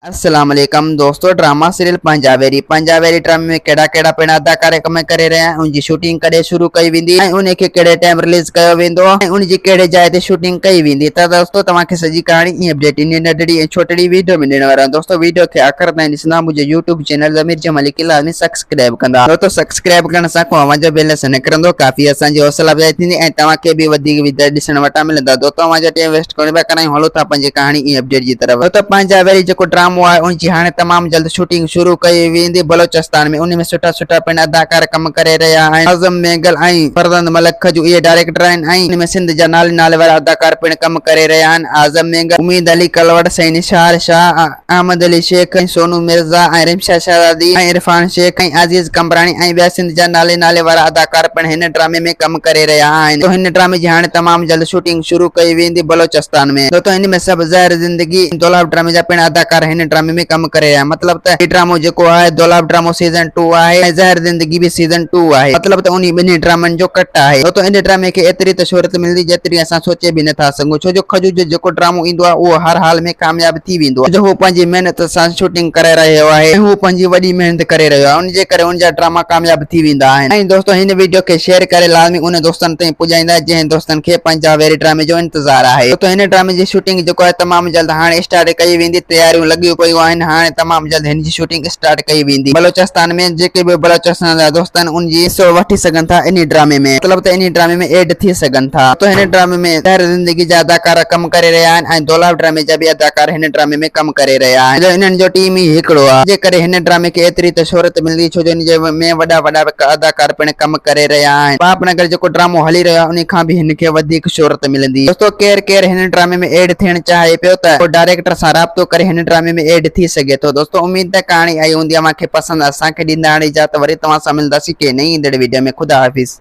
السلام عليڪم دوستو ڊراما سيريل پنهنجا ويري پنهنجا ويري ڊرامي ۾ ڪهڙا ڪهڙا پڻ اداڪار ڪم ڪري رهيا آهن ان جي شوٽنگ ڪڏهن شروع ڪئي ويندي ۽ ان کي ڪهڙي ٽائيم رليز ڪيو ويندو ۽ ان جي ڪهڙي جاء تي شوٽنگ ڪئي ويندي ته دوستو توهان کي سڄي ڪهاڻي ۽ اپڊيٽ انهي ننڍڙي ۽ ڇوٽڙي ويڊيو ۾ ڏيڻ وارو آهيان دوستو ويڊيو کي آخر تائين ڏسندا منهنجو يوٽيوب چينل ضمير جمالي کي لازمي سبسڪرائيب ڪندا دوستو سبسڪرائيب ڪرڻ سان ڪو اوهان جو بيلنس نه ڪرندو ڪافي اسان جي حوصلا افزائي ٿيندي ۽ توهان کي به وڌيڪ ويڊيو ڏسڻ وٽان ملندا دوستو اوهان جو ٽائيم ويسٽ ڪونه پيا ڪرايون هلو ٿا پنهنجي ڪهاڻي ۽ اپڊيٽ جي طرف. ڇو ته پنهنجا ويري جيڪو ڊرامو آهي ان جي هاڻي تمام جلد شوٽنگ شروع ڪئي ويندي بلوچستان ۾ ان ۾ سٺا سٺا پڻ اداڪار ڪم ڪري رهيا آهن اعظم مينگل ۽ فرزند ملڪ کجو اهي ڊائريڪٽر آهن ۽ ان ۾ سنڌ جا نالي نالي وارا اداڪار پڻ ڪم ڪري رهيا آهن اعظم مينگل، اميد علي ڪلوڙ، سائين نثار شاهه، احمد علي شيخ ۽ سونو مرزا ۽ رمشا شهزادي ۽ عرفان شيخ ۽ عزيز قمبراڻي ۽ ٻيا سنڌ جا نالي نالي وارا اداڪار پڻ هن ڊرامي ۾ ڪم ڪري رهيا آهن تو هن ڊرامي جي هاڻي تمام جلد شوٽنگ شروع ڪئي ويندي بلوچستان ۾ دوستو هن ۾ سڀ زهر زندگي ۽ دولاب ڊرامي جا پڻ اداڪار هن ڊرامي ۾ ڪم ڪري رهيا آهن مطلب ته هي ڊرامو جيڪو آهي دولاب ڊرامو سيزن ٽو آهي ۽ زهر زندگي به سيزن ٽو آهي مطلب ته انهي ٻنهي ڊرامن جو ڪٽ آهي دوستو ان ڊرامي کي ايتري ته شهرت ملندي جيتري اسان سوچي به نٿا سگهون ڇو جو کجو جو جيڪو ڊرامو ايندو آهي اهو هر حال ۾ ڪامياب ٿي ويندو آهي جو هو پنهنجي محنت سان شوٽنگ ڪري رهيو آهي ۽ هو پنهنجي وڏي محنت ڪري رهيو آهي ان جي ڪري ان جا ڊراما ڪامياب ٿي ويندا آهن ۽ دوستو هن ويڊيو کي شيئر ڪري لازمي ان دوستن تائين پڄائيندا جنهن دوستن کي پنهنجا ويري ڊرامي جو انتظار آهي دوستو هن ڊرامي جي شوٽنگ جيڪو آهي تمام جلد هاڻي اسٽارٽ ڪئي ويندي تياريون لڳيون پيون آهن هاڻي تمام جلد هن جي شوٽنگ اسٽارٽ ڪئي ويندي بلوچستان ۾ جيڪي به بلوچستان جا دوست آهن ان جي حصو وٺي سگهن ٿا انهي ڊرامي ۾ مطلب ته انهي ڊرامي ۾ ايڊ ٿي سگهن ٿا ته هن ڊرامي ۾ زهر زندگي جا اداڪار ڪم ڪري رهيا آهن ۽ دولاب ڊرامي جا به اداڪار هن ڊرامي ۾ ڪم ڪري رهيا آهن جو انهن جو ٽيم ئي هڪڙو آهي جي ڪري هن ڊرامي کي ايتري ته شهرت ملندي ڇو جو ان جي ۾ وڏا وڏا اداڪار پڻ ڪم ڪري رهيا آهن پاپ نگر جيڪو ڊرامو هلي رهيو آهي انهي کان به هن کي وڌيڪ شهرت ملندي دوستو ڪير ڪير هن ڊرامي ۾ ايڊ ٿيڻ چاهي پيو ته پوء ڊائريڪٽر سان رابطو ڪري هن ڊرامي ۾ ايڊ ٿي سگهي ٿو دوستو اميد ته ڪهاڻي آئي هوندي اوهان کي پسند اسان کي ڏيندا هاڻي اجازت وري توهان سان ملنداسين ڪنهن نئين ايندڙ ويڊيو ۾ خدا حافظ.